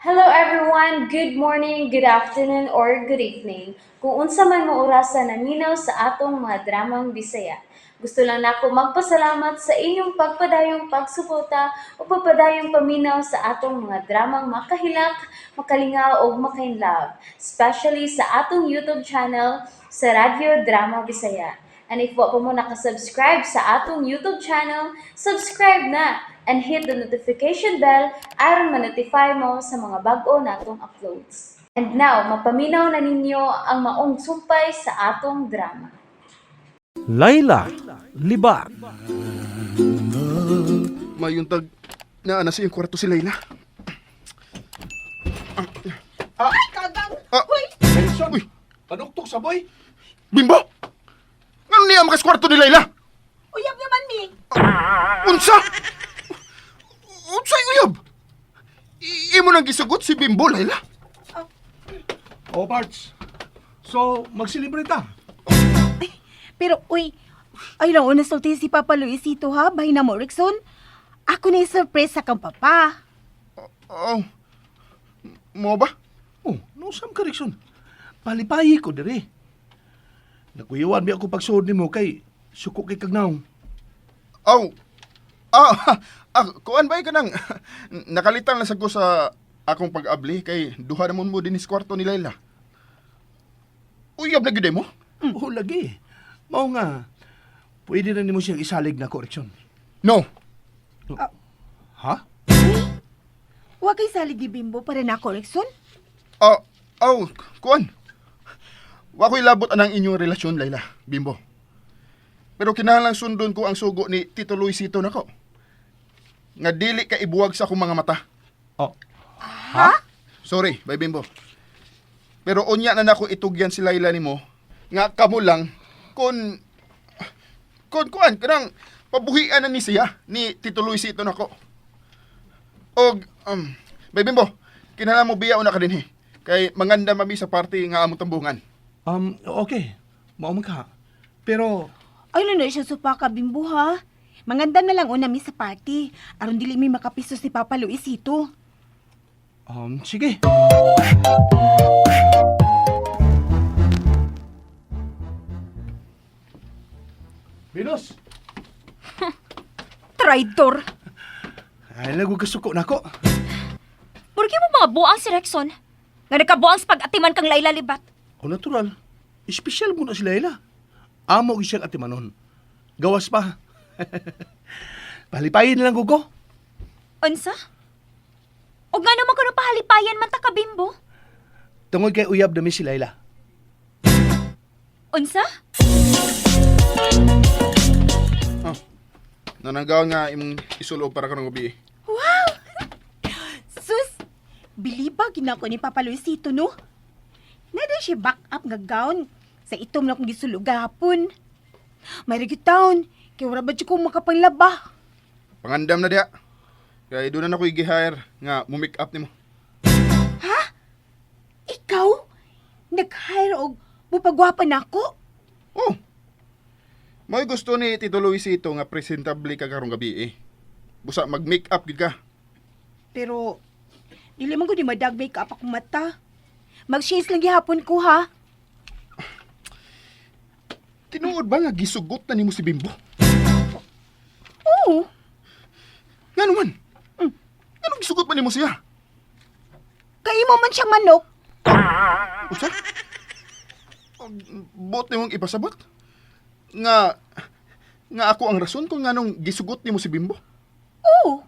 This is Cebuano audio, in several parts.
Hello everyone! Good morning, good afternoon, or good evening. Kung unsa man mo orasa naminaw sa atong mga dramang Bisaya. Gusto lang nako magpasalamat sa inyong pagpadayong pagsuporta o pagpadayong paminaw sa atong mga dramang makahilak, makalingaw ug makainlove, especially sa atong YouTube channel sa Radyo Drama Bisaya. And if wa pa mo nakasubscribe sa atong YouTube channel, subscribe na and hit the notification bell aron ma-notify mo sa mga bag-o natong uploads. And now, mapaminaw na ninyo ang maong sumpay sa atong drama. Laila Libat. Mayuntag naa na sa iyang kwarto si Layla. Ay, kagang! Ah! Hoy! Nelson! Uy! Panuktok sa boy! Bimbo! Ngano niya makas kwarto ni Layla? Uyab naman mi! Unsa? Unsay uyab? Imo nang gisugot si Bimbo, Layla? Oh, Parts. So, mag-celebrate ta. Pero, uy, ay lang una sulti si Papa Luisito ha, bahin na mo, Rickson. Ako na surprise sa kang papa. Oh. Mo ba? Oh, no sam ka, Rickson. Palipayi ko dire. Nakuyawan bi ako pagsuod nimo kay suko kay kagnaw. Aw. Ah, ah, kuan ba ka nang nakalitan lang sa ko sa akong pag-abli kay duha namon mo dinhi sa kwarto ni Layla. Uyab na gyud mo? Oh, lagi. Mao nga pwede na nimo siyang isalig na ko, Rickson. No. Ha? Huwag kay salig ni Bimbo para na ako, Rickson. Ah, aw, kuan. Wa ko'y labot anang inyong relasyon, Layla, Bimbo. Pero kinahanglan sundon ko ang sugo ni Tito Luisito nako. Nga dili ka ibuwag sa akong mga mata. Oh. Ha? Sorry, bay Bimbo. Pero unya na nako itugyan si Layla nimo nga kamo lang kun kuan kanang pabuhian na ni siya ni Tito Luisito nako. Og bay Bimbo, kinahanglan mo biya una ka dinhi kay manganda mami sa party nga among tambungan. Okay. Mao man ka. Pero Ay, na siya supa ka, Bimbo ha. Manganda na lang una mi sa party. Aron dili mi makapisos ni Papa Luisito. Sige. Venus. Traitor! Ay, lago kasuko nako. Porque mo mga buang si Rexon? Nga nagkabuang sa pag-atiman kang Laila Libat. O natural, espesyal mo na si Laila. Amo gyud siyang atimanon. Gawas pa. Palipayin lang ko. Unsa? O nga naman kuno pahalipayan man ta ka, Bimbo. Tungod kay uyab na mi si Laila. Unsa? Oh. Nananggaw nga imong isulob para karong gabi. Wow! Sus! Biliba ginako ni Papa Luisito, no? Nada siya back up nga gown sa itom na kong gisulog gahapon. May taon, kay wala ba siya kong makapanglaba? Pangandam na diha. Kay doon na ako'y gi-hire nga mo make up nimo. Ikaw? Nag-hire og mupagwapa na ako? Oh. Mo'y gusto ni Tito Luisito nga presentable ka karong gabi eh. Busa mag-make up gid ka. Pero, dili man ko di madag make up akong mata. Mag-shades lang gihapon ko, ha? Tinuod ba nga gisugot na nimo si Bimbo? Oo. Ngano man? Ngano gisugot man nimo siya? Kaimo man siyang manok. Usa? Buot nimong ipasabot? Nga nga ako ang rason kung nganong gisugot nimo si Bimbo? Oo.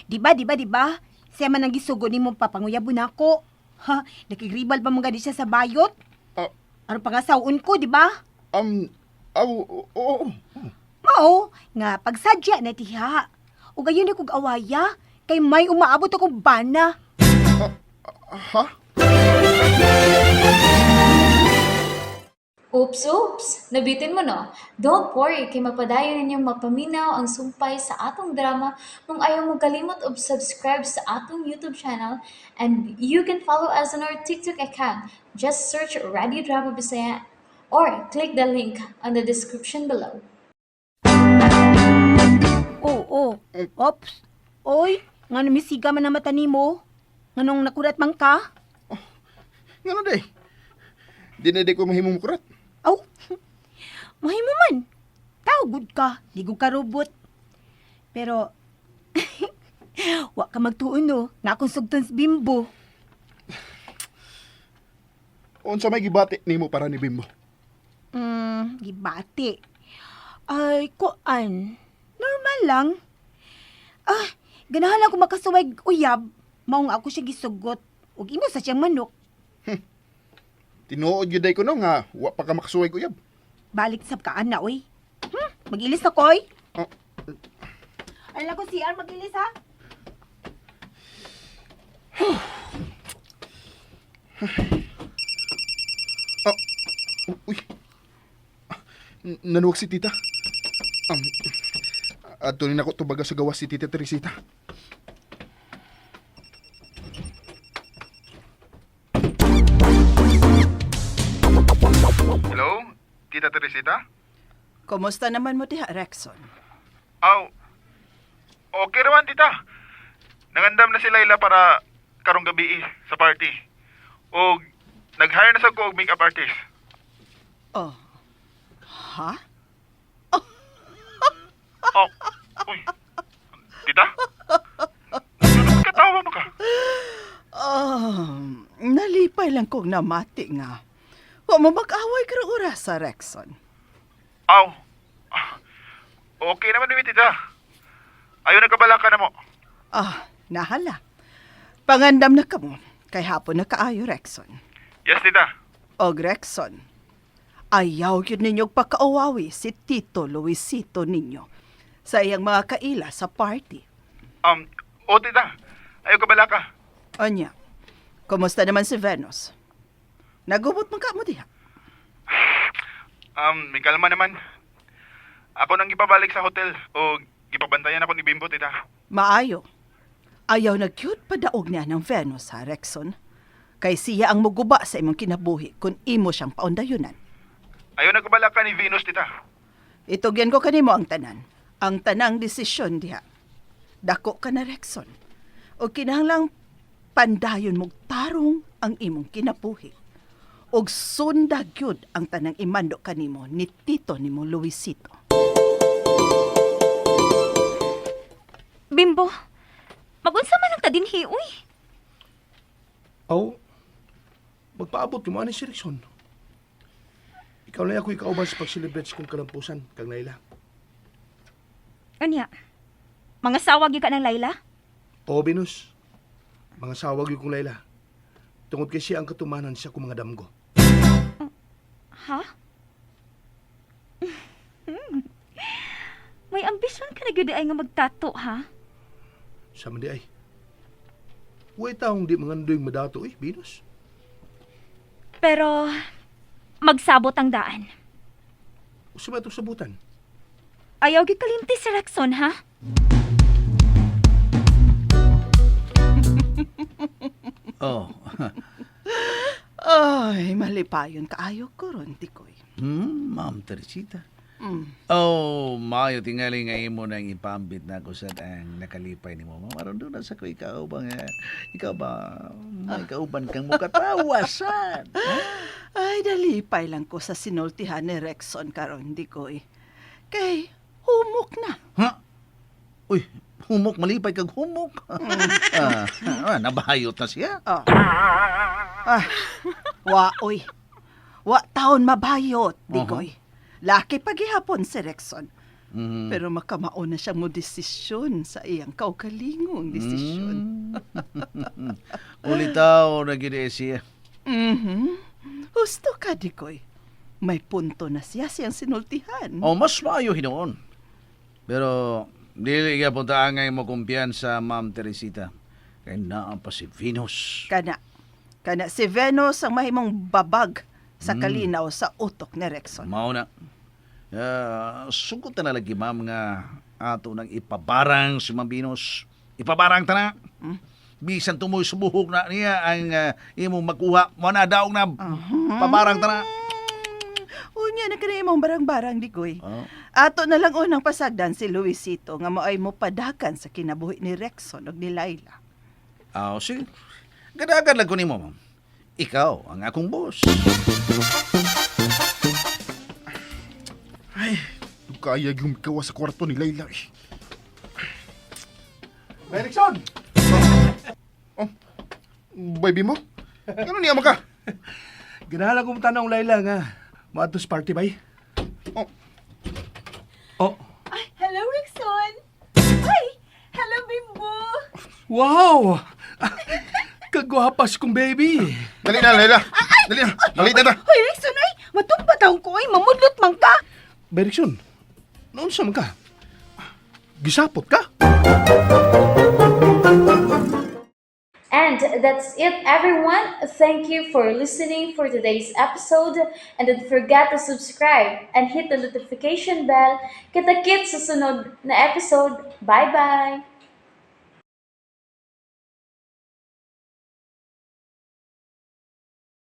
Di ba, di ba, di ba? Siya man ang gisugo nimo papanguyabon ako. Ha, nakigribal pa mga di siya sa bayot. Ah, Aron pangasawon ko, di ba? aw, oo, oo. Mao, nga pagsadya na tiha. O gayon na kog awaya, kay may umaabot akong bana. Ha? Oops, oops! Nabitin mo no? Don't worry, kay mapadayon ninyong mapaminaw ang sumpay sa atong drama kung ayaw mo kalimot og subscribe sa atong YouTube channel, and you can follow us on our TikTok account. Just search Radio Drama Bisaya or click the link on the description below. Oo. Ops. Oy, nga numisiga man ang mata nimo. Nganong nakurat man ka? Ngano day? Di na day ko mahimong mukurat. Aw, mahimo man. Tao gud ka, di gud ka robot. Pero, wa ka magtuon no, na akong sugton sa bimbo. Unsa may gibati nimo para ni Bimbo? Gibati. Ay, kuan. Normal lang. Ah, ganahan lang ko makasuway uyab. Maong ako siya gisugot. Ug imo sa siyang manok. Tinuod gyud day ko no nga wa pa ka makasuway uyab. Balik sab ka ana, oy. Mag-ilis na koy. Oh. Ay lang ko CR, mag-ilis ha. Oh, uy. Nanuwag si tita. Adto ni nako tubaga sa gawas si Tita Teresita. Hello, Tita Teresita? Kumusta naman mo diha, Rexon? Aw, okay naman, tita. Nangandam na si Laila para karong gabi eh, sa party. O, nag-hire na sa ko og makeup artist. Oh. Ha? Oh, uy. Tita? Ano katawa mo ka? Oh, nalipay lang kong namati nga. Wa mo mag-away karong oras sa Rexon. Aw. Okay naman dimi, tita. Ayaw nagkabala ka na mo. Ah, nahala. Pangandam na kamo. Kay hapon na kaayo, Rexon. Yes, tita. Og Rexon, ayaw yun ninyong pagkauwawi si Tito Luisito ninyo sa iyang mga kaila sa party. O tita. Ayaw kabala ka. Anya, kumusta naman si Venus? Nagubot man ka mo diha. May kalma naman. Ako nang gipabalik sa hotel o gipabantayan ako ni Bimbo, tita. Maayo. Ayaw na cute padaog niya ng Venus ha, Rexon. Kay siya ang muguba sa imong kinabuhi kung imo siyang paundayunan. Ayaw nagkabala ka ni Venus, tita. Itugyan ko kanimo ang tanan. Ang tanang desisyon diha. Dako ka na, Rexon. O kinahanglang pandayon mong tarong ang imong kinabuhi. Og sunda gyud ang tanang imando kanimo ni Tito nimo Luisito. Bimbo, magunsa man ang tadinhi, uy. Aw, magpaabot mo ani si Rickson. Ikaw lang ako ikauban sa pag-celebrate sa kong kalampusan, kang Laila. Anya, mga sawag ka ng Layla? O, Venus, mga sawag yun kong Laila. Tungod kay siya ang katumanan sa akong mga damgo. Ha? May ambisyon ka na gyud ay nga magtato, ha? Sa man di ay. Huwag taong di mangandoy madato eh, Venus. Pero magsabot ang daan. Usa ba itong sabutan? Ayaw gyud kalimti si Rexon, ha? Oh. Ay, malipayon kaayo ko ron, Tikoy. Ma'am Teresita. Oh, maayo tingali nga imo nang ipambit na ko sad ang nakalipay nimo. Ma'am, aron doon na sa ko ikaw ba nga ikaw ba may kauban kang mukatawasan. Ay, dalipay lang ko sa sinultihan ni Rexon karon, Dikoy. Kay, humok na. Ha? Uy, humok malipay kag humok. Nabayot na siya. Oh. Ah, wa, oy. Wa taon mabayot, Dikoy. Laki paghihapon si Rexon. Pero makamao na siyang mo desisyon sa iyang kaugalingong desisyon. Ulitaw na gid eh siya. Mhm. Husto ka, Dikoy. May punto na siya siyang sinultihan. Oh, mas maayo hinuon. Pero dili gyapon ta angay mo kumpiyansa, Ma'am Teresita. Kay naa pa si Venus. Kana. Kana si Venus ang mahimong babag sa kalinaw sa utok ni Rexon. Mao na. Sugot na lagi ma'am nga ato nang ipabarang si Ma'am Venus. Ipabarang ta na. Bisan tumoy subuhok na niya ang imong makuha. Mo na daog na. Pabarang ta na. Unya na kani imong barang-barang Dikoy. Oh. Ato na lang unang pasagdan si Luisito nga maoy mo padakan sa kinabuhi ni Rexon ug ni Laila. Ah, sige. Gadagan lang ko nimo, ma'am. Ikaw ang akong boss. Ay, kaya yung gawa sa kwarto ni Layla eh. Erickson! Oh, baby mo? Ano niya maka? Ganahan akong tanong, Laila, nga. Maatos party, bay. Oh, Oh. Ay, hello, Rexon! Ay, hello, Bimbo! Wow! Kagwapas kong baby. Dali na, Layla. Dali na. Dali na ta. Hoy, Rexon, ay! Matumba taong ko, ay! Mamudlot man ka! Erickson, noon sa man ka? Gisapot ka? And that's it, everyone. Thank you for listening for today's episode. And don't forget to subscribe and hit the notification bell. Kita-kits sa sunod na episode. Bye-bye!